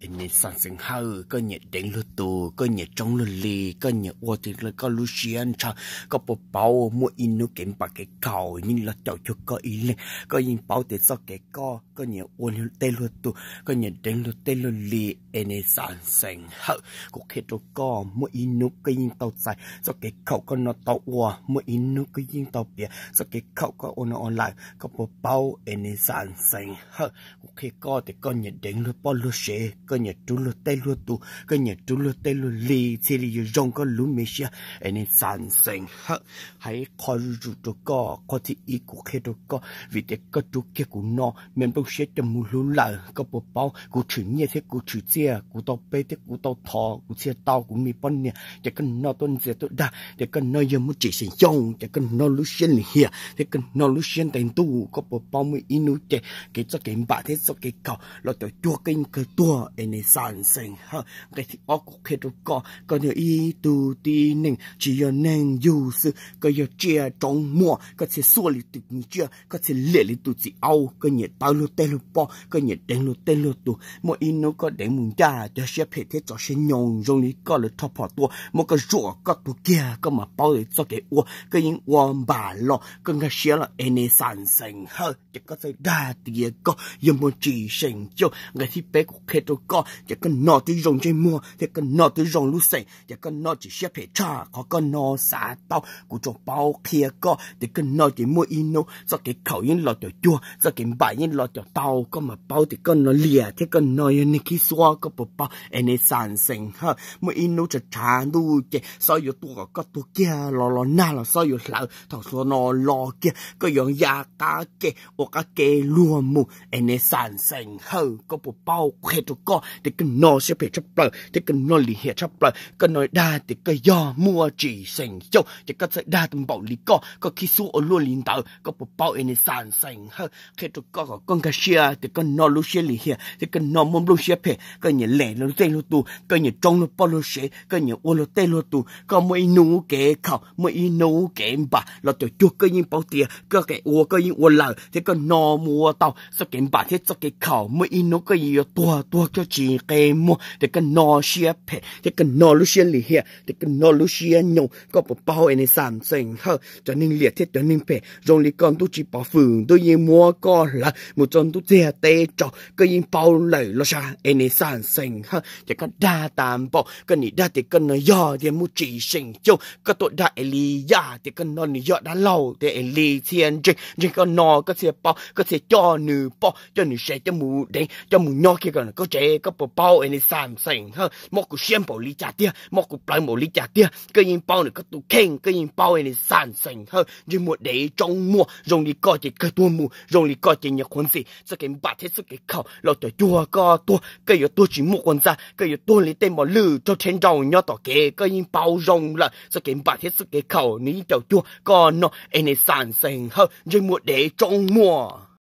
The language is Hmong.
Nws xav xeem Hawj, koj nyiam deev luag tus, koj nyiam tsoob luag li, koj nyiam ua tias koj lub siab ntshaw, koj puas paub muaj ib hnub kev npam kev khaum yeej los caum cuag koj ib leeg. Koj yeej paub tias txoj kev koj, koj nyiam ua luag tej luag tus, koj nyiam deev luag tej luag li. Es nws xav xeem Hawj, kuv qhia rau koj, muaj ib hnub koj yeej tau txais txoj kev khaum koj no tau ua, muaj ib hnub koj yeej tau piav txoj kev khaum koj ua no ua lawm, koj puas paub? Es nws xav xeem Hawj, kuv qhia koj tias koj nyiam deev luag poj luag sev, koj nyiam rub luag tej luag tus, koj nyiam rub luag tej luag li, thiaj li yuav zoo koj lub me siab. Es nws xav xeem Hawj, hais qhov zuj zus rau koj, qhov thib ib kuv qhia rau koj, vim tias koj rub kiag kuv no me nplooj siab coj mus hlub lawm, koj puas paub? Kuv tshwm nyiaj thiab kuv tshwm txiaj, kuv tau peb thiab kuv tau thov, kuv txhia tau kuv me poj niam, ces koj no tuaj ntxias tuaj dag, ces koj no yog muaj tsis xeem Xyooj, ces koj no lub siab lim hiam thiab koj no lub siab ntev ntuj, koj puas paub? Muaj ib hnub ces kev txoj kev npam thiab txoj kev khaum los caum cuag koj yeej kawg tuag. Es nws xav xeem Hawj, nqe thib ob kuv qhia rau koj, koj yog ib tug tib neeg tsis yog neeg yug xwb, koj yog tsiaj roob muaj, koj txhia xuaj li tus tsiaj, koj txhia liam li tus txiv aub, koj nyiam tawv luag tej luag poj, koj nyiam deev luag tej luag tus. Muaj ib hnub koj deev mus ncaj cov siab phem thiab tso siab nyoos zoo li koj lawv rho phom tua muab koj zuam koj tuag kiag, koj mam paub tias txoj kev ua koj yeej ua npam los koj nkag siab los. Es nws xav xeem Hawj, ces koj txawj dag tias koj yog muaj tsis xeem Xyooj. Nqe thib peb kuv qhia rau koj, ces koj no twb zoo ntsej muag thiab koj no twb zoo lub xeem, ces koj no tsis siab phem tshaj qhov koj no xav tau. Kuv tsuas paub qhia koj tias koj no ces muaj ib hnub txoj kev khaum yeej los caum cuag, txoj kev npam yeej los caum tau, koj mam paub tias koj no liam thiab koj no yog neeg khib xuab, koj puas paub? Es nws xav xeem Hawj, muaj ib hnub tshav tshav ntuj ces xob yuav tua kom koj tuag kiag los los nag los xob yuav hlawv thaum xyoo no los kiag, koj yuav ya qab ke ua qab ke luag mus. Es nws xav xeem Hawj, koj puas paub? Kuv qhia rau koj tias koj no siab phem tshaj plaws thiab koj no lim hiam tshaj plaws, koj no dag tias koj yog muaj tsis xeem Xyooj, ces koj txawj dag npaum li koj, koj khib xuab ua luaj li ntawd, koj puas paub? Es nws xav xeem Hawj, qhia rau koj kom koj nkag siab tias koj no lub siab lim hiam thiab koj no muaj nplooj siab phem, koj nyiam liam luag tej luag tus, koj nyiam tsoob luag poj luag sev, koj nyiam ua luag tej luag tus, koj muaj ib hnub kev khaum, muaj ib hnub kev npam los caum cuag koj yeej paub tias koj kev ua koj yeej ua lawm thiab koj no mus ua tau txoj kev npam thiab txoj kev khaum, muaj ib hnub koj yeej yuav tuag, tuag koj tsis nqe muag tias koj no siab phem thiab koj no lub siab lim hiam thiab koj no lub siab nyoos, koj puas paub? Es nws xav xeem Hawj, cov neeg liam thiab cov neeg phem zoo li koj ntuj tsis pov fwm, ntuj yeej muab koj hlawv mus txog ntuj txiag teb tsaus, koj yeej paub lawm los sav? Es nws xav xeem Hawj, ces koj dag tas npaum, koj nim dag tias koj no yog tias muaj tsis xeem Xyooj, koj tuaj dag Eliyas tias koj no nws yog dab laug, tias Eli txhia ntseeg, ntseeg koj no, koj txhia paub, koj txhia coj nws poj coj nws sev coj mus deev coj mus nyob kiag kom nws kaub tsev, koj puas paub? Es nws xav xeem Hawj, mob kuv siab npaum li cas tiag, mob kuv plawv npaum li cas tiag, koj yeej paub nws koj tus kheej, koj yeej paub. Es nws xav xeem Hawj, ntsej muag dev tsoob muag zoo li koj ces kawg tuag mus, zoo li koj ces nyias qhuav ntxim, txoj kev npam thiab txoj kev khaum los caum cuag koj tuag, koj yuav tuag tsis muaj quas ntxa, koj yuav tuag li tej mos lwj raug rhe nraus nyob tom kev, koj yeej paub zoo lawm txoj kev npam thiab txoj kev khaum nws yeej caum cuag koj no. Es nws xav xeem Hawj, ntsej muag dev tsoob muag.